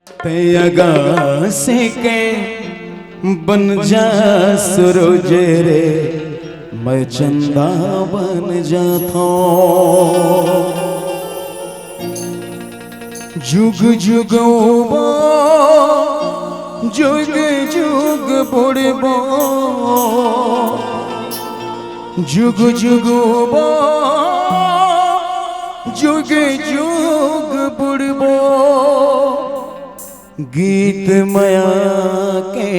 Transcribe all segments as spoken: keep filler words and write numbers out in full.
तैं अगासी के बन जा सूरज रे, मैं चंदा बन जाथों। जुग जुग उबा, जुग जुग बुड़बो, जुग जुग उबा, जुग जुग बुड़बो, गीत मया के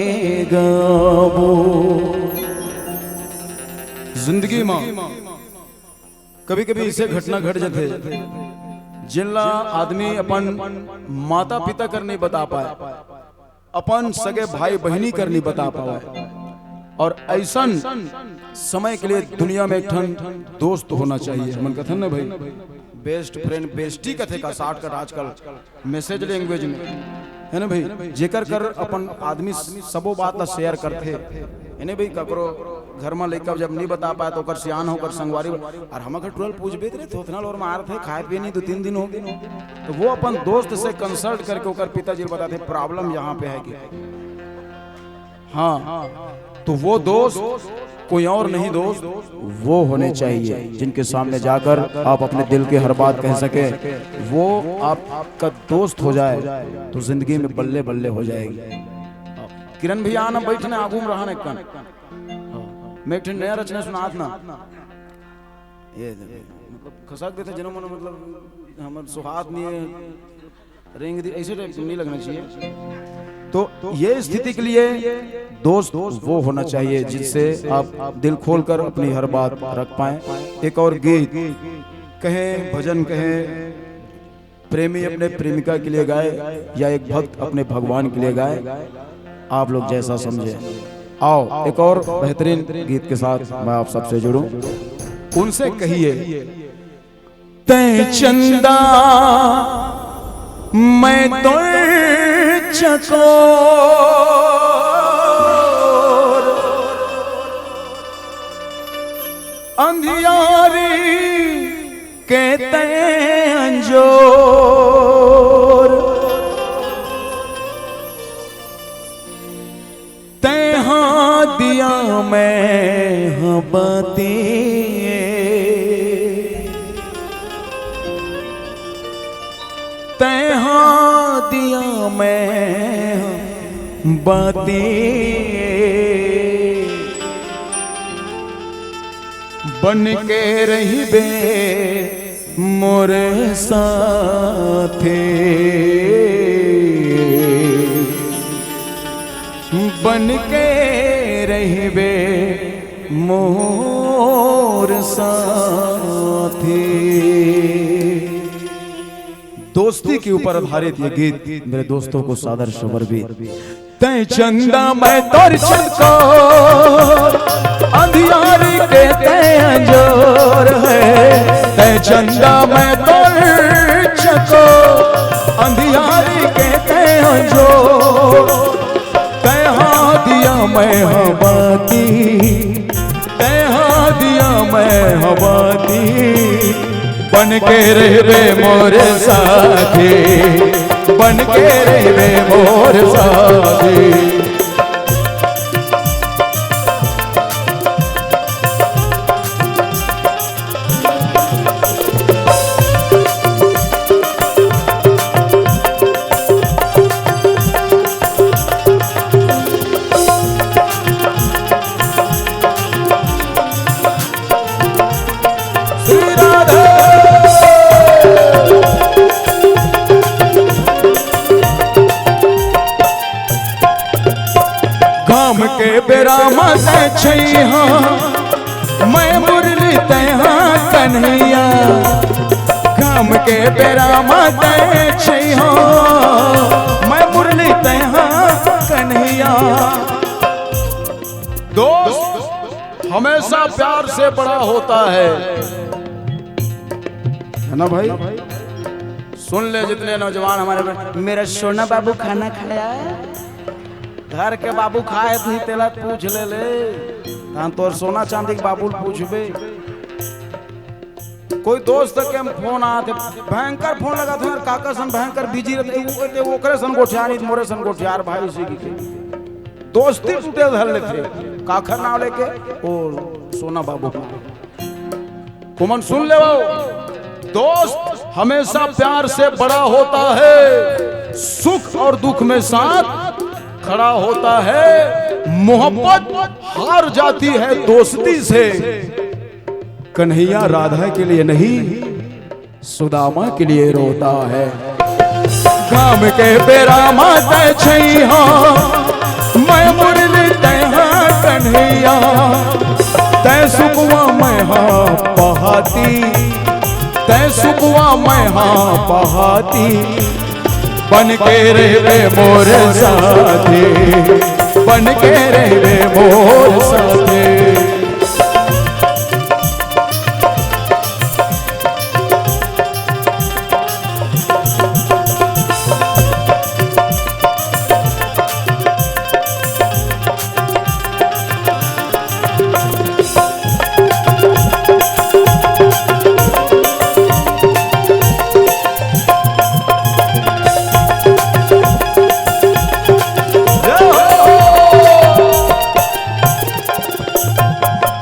गाबो। जिंदगी म कभी-कभी ऐसे घटना घट जाथे, जेन ला आदमी अपन माता-पिता कर नहीं बता पाए, अपन सगे भाई बहिनी कर नहीं बता पावे। और ऐसन समय के लिए दुनिया में एक ठन दोस्त होना चाहिए। हमन कथन ना भाई, बेस्ट फ्रेंड, बेस्टी कथे का शॉर्टकट आजकल मैसेज लैंग्वेज में, है ना भाई? जेकर कर अपन आदमी सबो बात ला शेयर करथे, है ना भाई? ककरो घर में लइका जब नहीं बता पाए तो ओकर सियान हो, ओकर संगवारी हो, और हम अगर टुरल पूछबे तो रे थोथना लोर मारथे, खाए पिए नहीं, दो तीन दिन हो गए, तो वो अपन दोस्त से कंसल्ट करके ओकर पिताजी ल बताथे प्रॉब्लम यहाँ पे है कि हाँ, तो वो दोस्त कोई और नहीं दोस्त, वो होने चाहिए जिनके सामने जाकर आप अपने दिल के हर बात कह सके। वो आपका दोस्त हो जाए तो जिंदगी में बल्ले बल्ले हो जाएगी। किरण भैया आना, बैठना, आगू में रहना एक कन। मैं एक ठन नया रचना सुनात ना। ये मतलब खसक देथे जनो मनो, मतलब हमर सुहात नहीं है, रेंग दी, ऐसे टाइप नहीं लगना चाहिए। तो ये स्थिति के लिए दोस्त वो होना चाहिए जिससे आप दिल खोलकर अपनी हर बात रख पाएं। एक और गीत कहें, भजन कहें, प्रेमी अपने प्रेमिका के लिए गाए या एक भक्त अपने भगवान के लिए गाए, आप लोग जैसा समझे। आओ, एक और बेहतरीन गीत के साथ मैं आप सबसे जुड़ूं। उनसे कहिए, तैं चंदा, मैं तोर चकोर, अंधियारी के तैं अंजोर। तैं हा दिया मैं हा बाती, तैं हा दिया मैं हा बाती, बन के रहिबे मोर साथे, बन के रहिबे मोर साथे। दोस्ती के ऊपर आधारित ये गीत मेरे दोस्तों को सादर समर्पित। तैं चंदा मैं तोर चकोर, अंधियारी के तैं अंजोर है। तैं चंदा मैं तोर चकोर, अंधियारी के तैं अंजोर। तैं हा दिया मैं हा बाती, तैं हा दिया मैं हा बाती, बन के रहिबे मोर साथी, बन के रहिबे मोर साथी। श्री राधे। घाम के बेरा म तैं छइहा, मैं मुरली तैं हा कन्हैया। घाम के बेरा म तैं छइहा, मैं मुरली तैं हा कन्हैया। दोस्त हमेशा प्यार से बड़ा होता है, है ना भाई? सुन ले जितने नौजवान हमारे में, मेरा सोना बाबू खाना खाया? घर के बाबू खाए नहीं तेला पूछ ले ले, तहन तोर सोना चांदी के बाबू ल पूछबे। कोई दोस्त के हम फोन आथे, भयंकर फोन लगाथे यार, काकर सन भयंकर बिजी रहिथे, वो कहथे, "ओकरे सन गोठियार, नहीं मोरे सन गोठियार भाई।" इसी की दोस्ती टूटे धर लेथे, काखर नाम लेके, ओ सोना बाबू का। तुमन सुन ले, दोस्त हमेशा प्यार से बड़ा होता है, सुख और दुख में साथ खड़ा होता है। मोहब्बत हार जाती है दोस्ती से। कन्हैया राधा के लिए नहीं, सुदामा के लिए रोता है। काम के बेरा मा तै छैहा, मैं मुरली तै हा कन्हैया। तै सुकवा मैं हा पहाती, तै सुकवा मैं हा पहाती। बन के रहबे मोर साथी, बन के रहबे मोर साथी।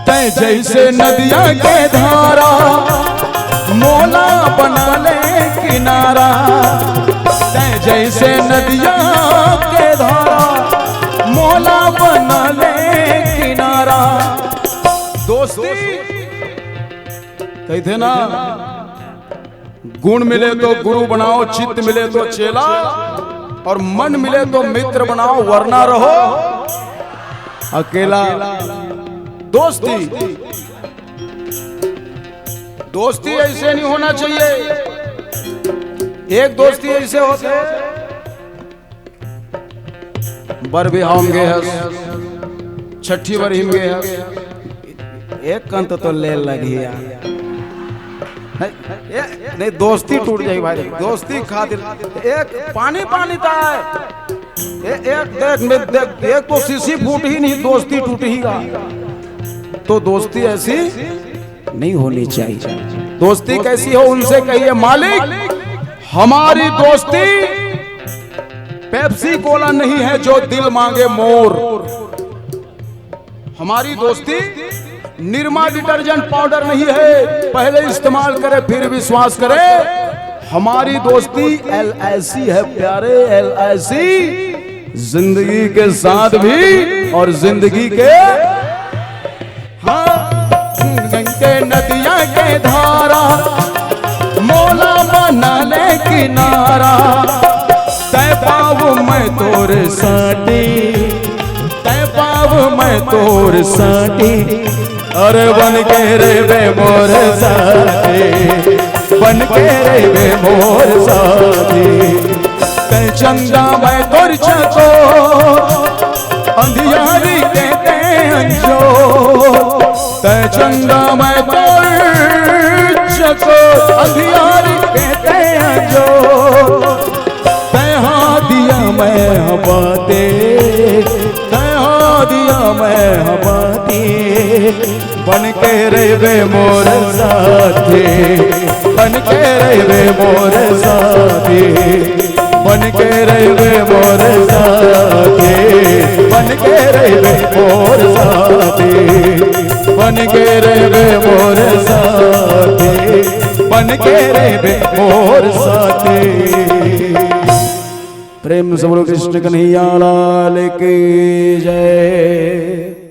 तै जैसे नदिया के धारा, मोला बना ले किनारा। तै जैसे नदिया के धारा, मोला बना ले किनारा। दोस्ती कहिथे ना, गुण मिले तो गुरु बनाओ, चित्त मिले तो चेला, और मन मिले तो मित्र बनाओ, वरना रहो अकेला। दोस्ती, दोस्ती ऐसे नहीं होना चाहिए। एक दोस्ती ऐसे होथे, बर बिहाव में गे हस, छठी बरही में गे हस, एक कंत तो ले लगी यार। नहीं, ए, नहीं, दोस्ती टूट जाई भाई, दोस्ती खातिर एक पानी पानी ता है। ए, एक देख में देख, एक तो सीसी फूटही नहीं, दोस्ती टूटही गा। तो दोस्ती ऐसी नहीं होनी चाहिए। दोस्ती कैसी हो, उनसे कहिए, "मालिक, हमारी दोस्ती पेप्सी कोला नहीं है जो दिल मांगे मोर। हमारी दोस्ती निरमा डिटर्जेंट पाउडर नहीं है, पहले इस्तेमाल करे फिर विश्वास करे। हमारी दोस्ती एल आई सी है प्यारे, एल आई सी, जिंदगी के साथ भी और जिंदगी के।" हाँ, गंगे नदिया के धारा, मोला बना ले किनारा। तै पाव मैं तोर साटी, तै पाव मैं तोर साटी। अरे बन के रहबे मोर साथी, बन के रहबे मोर साथी। तै चंदा मैं तोर चको, अंधियारी के तै अंजो। तै चंदा मैं तोर चको, अंधियारी के तै अंजो। तै हा दिया मैं हा बाते, तै हा दिया मैं हा बाते। बन के रहबे मोर साथी, बन के रहबे मोर साथी, बन के रहबे मोर साथी, बन के रहबे मोर साथी, बन के रहबे मोर साथी, बन के रहबे मोर साथी। प्रेम से बोलो कृष्ण कन्हैया लाल की जय।